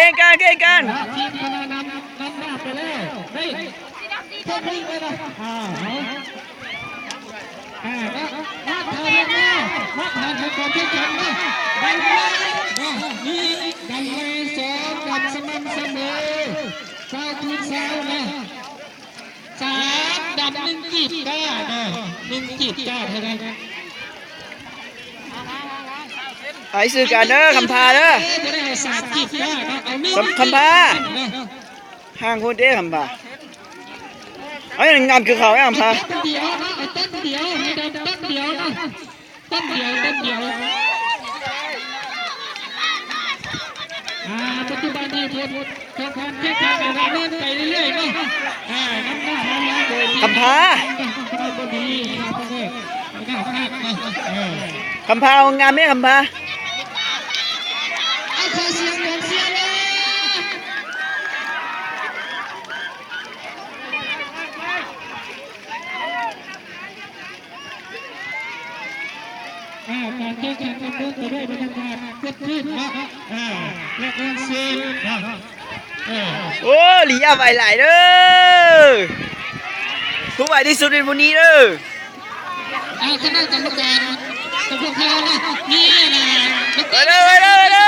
ກ່ງກັນ ເກັ່ງກັນ. ທີມຄະນະນຳ ນຳໜ້າໄປແລ້ວ ໄດ້ ເພິ່ນຍິງໄປນະ ອ້າວ ເອົາ ອ່າ ມາ ມາທາງແລ້ວ ມາທາງຂອງການແຂ່ງຂັນນະ ໄດ້ ໄດ້ ມີ ໄດ້ສອງ ກັນສະໝ່ຳສະເໝີ ຊາວຄືນຊາວນະ. ສາມດຳໜຶ່ງກີບກ້າເນາະ ໜຶ່ງກີບກ້າເທົ່ານັ້ນ. ໄປຊື້ກັນເດີ ຄຳພາເດີ ບໍ່ໄດ້ໃຫ້ສາມກີບກ້າເນາະ ເອົາໜຶ່ງ ຄຳ ຄຳພາ ເນາະ ຫ່າງພຸ້ນເດ້ ຄຳພາ ເອົາຫຍັງງາມຄືເຂົາ ຄຳພາ ຕົ້ນດຽວເນາະ ເອົາຕົ້ນດຽວ ໃຫ້ດຳຕົ້ນດຽວເນາະ. ຕົ້ນດຽວ ຕົ້ນດຽວ ອ່າ ປັດຈຸບັນນີ້ຜົນຂອງການແຂ່ງຂັນກຳລັງດຳເນີນໄປເລື້ອຍໆເນາະ ອ່າ ນຳໜ້າມາແລ້ວໂດຍທີ່ ຄຳພາ ຄະນະບໍດີ ຄະນະບໍດີ ເອີ ຄຳພາ ເອົາງາມແມ້ ຄຳພາ ເອົາຂໍສຽງກອງເຊຍແດ່. ອ່າ ການແຂ່ງຂັນດຳເນີນໄປດ້ວຍບັນຍາກາດຄຶກຄື້ນເນາະ ອ່າ ແລະ ມ່ວນຊື່ນເນາະ ເອີ ໂອ້ ລີຢາໄວຫຼາຍເດີ ຜູ້ໄວທີ່ສຸດເປັນຜູ້ນີ້ເດີ ອ່າ ຄະນະກຳມະການຂອງພວກເຮົາເນາະ ມີ ອ່າ ໄປເດີ ໄປເດີ ໄປເດີ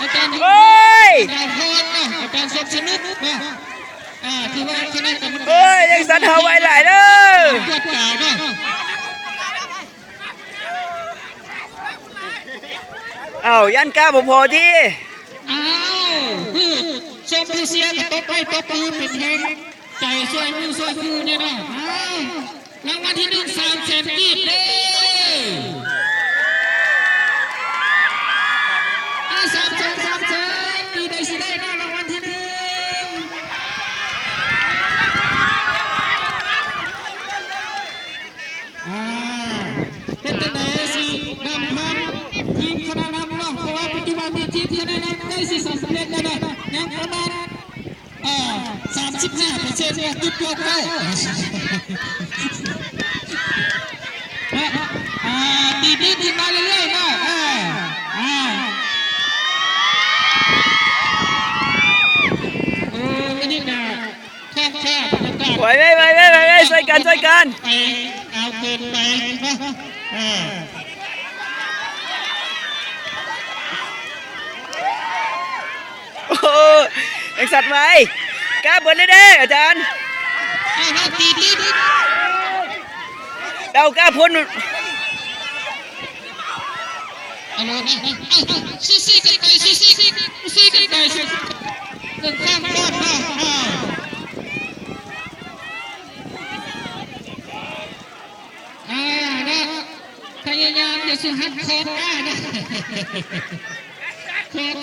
ອາຈານ ໂອ້ຍ ດາວພອນເນາະ ອາຈານສົມສະໜຸກເນາະ. ອ່າ ຖືວ່າຄະນະກຳມະການ ເອີຍ ຍັງສັ່ນຫາໄວຫຼາຍເດີ ກວດກາເນາະ ອ້າວ ຢ້ານກ້າບໍ່ພໍຕິ ອ້າວ ຜູ້ຊົມຜູ້ເຊຍກໍຕົບໄມ້ຕົບມືເປັນແຮງໃຈຊ່ວຍໝູ່ຊ່ວຍຄູ່ແນ່ເນາະ ອ້າວ. ລາງວັນທີໜຶ່ງ ສາມແສນກີບເດີ ເອີ ສາມແສນ ສາມແສນ ມີໃດຊິໄດ້ເນາະ ລາງວັນທີໜຶ່ງ ອ່າ ເປັນຈັ່ງໃດຊິນຳພາທີມຄະນະນຳເນາະ ເພາະວ່າປັດຈຸບັນນີ້ທີມຄະນະນຳໃກ້ຊິສຳເລັດແລ້ວເນາະ ຍັງປະມານ ອ່າ ສາມສິບຫ້າເປີເຊັນ ຈຸດເກົ້າເກົ້າ ອ່າ ຕີຕີຂຶ້ນມາເລື້ອຍໆເນາະ ອ່າ ອ່າ ໂອ້ ອັນນີ້ກະ ໄວໆໆໆໆ ຊ່ວຍກັນ ຊ່ວຍກັນ ໄປ ເອົາເກີນໄປເນາະ ອ່າ. ໂອ້ ຍັງສັດໄວ ກ້າເບິດເລີຍເດ້ອາຈານ ເອົາ ກ້າພົ້ນ ເອົາ ເອົາ ສູ້ໆກັນໄປ ສູ້ໆ ສູ້ໆກັນໄປ ເບິ່ງຂ້າງກ່ອນເນາະ ອ່າ ອ່າ ເນາະ ພະຍາຍາມຢ່າສູ່ຫັກຄອກ ອ່າ ເນາະ ຄອກ